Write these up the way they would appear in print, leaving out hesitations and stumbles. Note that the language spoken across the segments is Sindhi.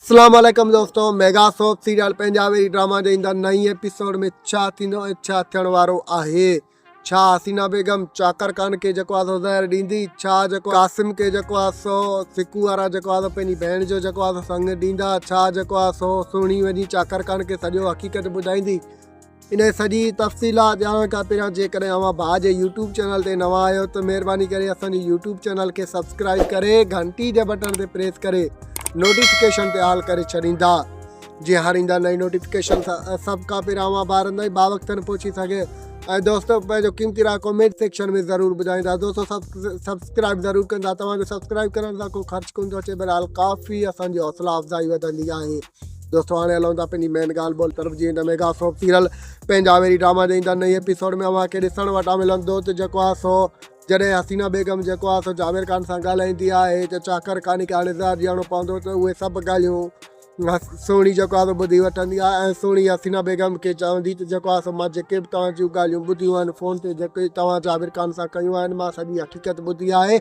اسلام عليڪم دوستو ميگا سوپ سيريل پنهنجا ويري ڊراما جي ايندڙ نئين ايپيسوڊ ۾ ڇا ٿيندو ۽ ڇا ٿيڻ وارو آهي ڇا حسينا بيگم چاڪر خان کي جيڪو آهي سو زهر ڏيندي ڇا جيڪو قاسم کي جيڪو آهي سو سڪو وارا جيڪو آهي سو پنهنجي ڀيڻ جو جيڪو آهي سو سڱ ڏيندا ڇا جيڪو آهي سو سهڻي وڃي چاڪر خان کي سڄو حقيقت ٻڌائيندي انهيء سڄي تفصيلات ڄاڻڻ کان پهريان جيڪڏهن اوهان ڀاء جي يوٽيوب چينل تي نوان آهيو ته مهرباني ڪري اسان جي يوٽيوب چينل کي سبسڪرائيب ڪري گهنٽي جي بٽڻ تي پريس ڪري نوٽيفڪيشن تي آل ڪري ڇڏيندا جيئن هر ايندڙ نئين نوٽيفڪيشن سڀ کان پهريان اوهان ٻارن تائين باوقتن پهچي سگهي ۽ دوستو پنهنجو قيمتي راء ڪمينٽ سيڪشن ۾ ضرور ٻڌائيندا دوستو سبسڪرائيب ضرور ڪندا توهان جو سبسڪرائيب ڪرڻ سان ڪو خرچ ڪونه ٿو اچي بهرحال ڪافي اسان جي حوصلا افزائي وڌندي آهي دوستو هاڻي هلون ٿا پنهنجي مين ڳالهه ٻولهه طرف جيئن ته ميگا سوپ سيريل پنهنجا ويري ڊراما جي ايندڙ نئين ايپيسوڊ ۾ اوهان کي ڏسڻ وٽان ملندو ته جيڪو آهي سو جڏهن حسينا بيگم جيڪو آهي سو جاوير خان سان ڳالهائيندي آهي ته چاڪر خان کي هاڻي زهر ڏيڻو پوندو ته اهي سڀ ڳالهيون سهڻي جيڪو آهي سو ٻڌي وٺندي آهي ۽ سهڻي حسينا بيگم کي چوندي ته جيڪو آهي سو مان جيڪي به توهان جون ڳالهيون ٻڌيون آهن فون تي جيڪي توهان جاوير خان سان ڪيون آهن مان سڄي حقيقت ٻڌي آهي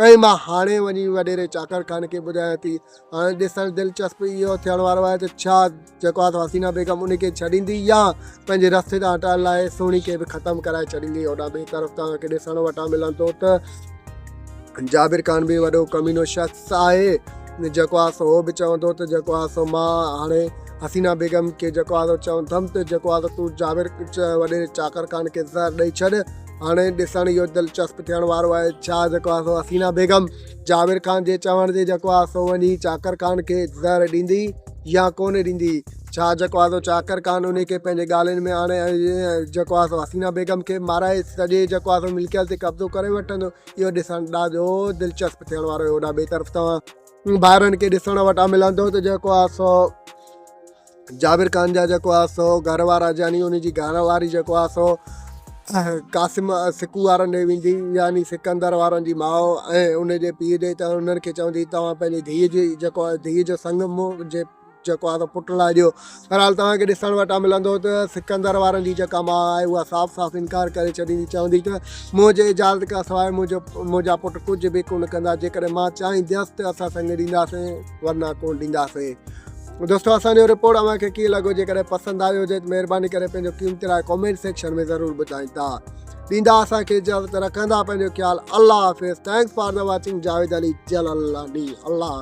۽ مان هاڻي وڃي وڏيري چاڪر خان کي ٻڌايان ٿي. هاڻي ڏسڻ دلچسپ اهو ٿيڻ وارو آهي ته ڇا جيڪو آهي سو حسينا بيگم ان کي ڇڏيندي يا پنهنجي رستي تان هٽائڻ لاء سهڻي کي به ختم ڪرائي ڇڏيندي. هوڏانهن ٻئي طرف توهان کي ڏسڻ وٽان ملندو ته جابر خان به وڏو ڪمينو شخص آهي جيڪو آهي سو هو به چوندو ته جيڪو آهي سو مان هاڻي حسينا بيگم کي جيڪو آهي سو چوندم ته جيڪو آهي سو تون جابر وڏيري چاڪر خان کي زهر ڏئي ڇڏ. هاڻي ڏسڻ اهو دلچسپ ٿيڻ وارو آهي ڇا جيڪو آهي سو حسينا بيگم جابر خان جي چوڻ تي جيڪو آهي سو وڃي چاڪر خان کي زهر ڏيندي يا ڪونه ڏيندي ڇا جيڪو آهي سو چاڪر خان ان کي پنهنجي ڳالهين ۾ آڻي ۽ جيڪو آهي سو حسينا بيگم کي مارائي سڄي جيڪو آهي سو ملڪيت تي قبضو ڪري وٺندو اهو ڏسڻ ڏاڍو دلچسپ ٿيڻ وارو آهي هوڏانهن ٻئي طرف توهان ڀائرن کي ڏسڻ وٽان ملندو ته جيڪو آهي سو جابر خان جا جيڪو آ سو گهر وارا يعني ان جي گهر واري جيڪو آ سو قاسم سڪو وارن ڏي ويندي يعني سڪندر وارن جي ماء ۽ ان جي پيء ڏي ته انهن کي چوندي توهان پنهنجي ڌيء جي جيڪو آ ڌيء جو سڱ مون جي جيڪو آ سو پٽ لاء ڏيو بهرحال توهان کي ڏسڻ وٽان ملندو ته سڪندر وارن جي جيڪا ماء آهي اها صاف صاف انڪار ڪري ڇڏيندي چوندي ته منهنجي اجازت کان سواء منهنجو منهنجا پٽ ڪجهه به ڪونه ڪندا جيڪڏهن مان چاهينديس ته اسان سڱ ڏينداسين ورنه ڪونه ڏينداسين دوستو اسان جو رپورٽ اوهان کي ڪيئن لڳو جيڪڏهن پسند آيو هجي ته مهرباني ڪري پنهنجو قيمتي راء ڪمينٽ سيڪشن ۾ ضرور ٻڌائيندا ڏيندا اسان کي اجازت رکندا پنهنجو خيال الله حافظ thanks for the watching Javed Ali Jalalani Allah.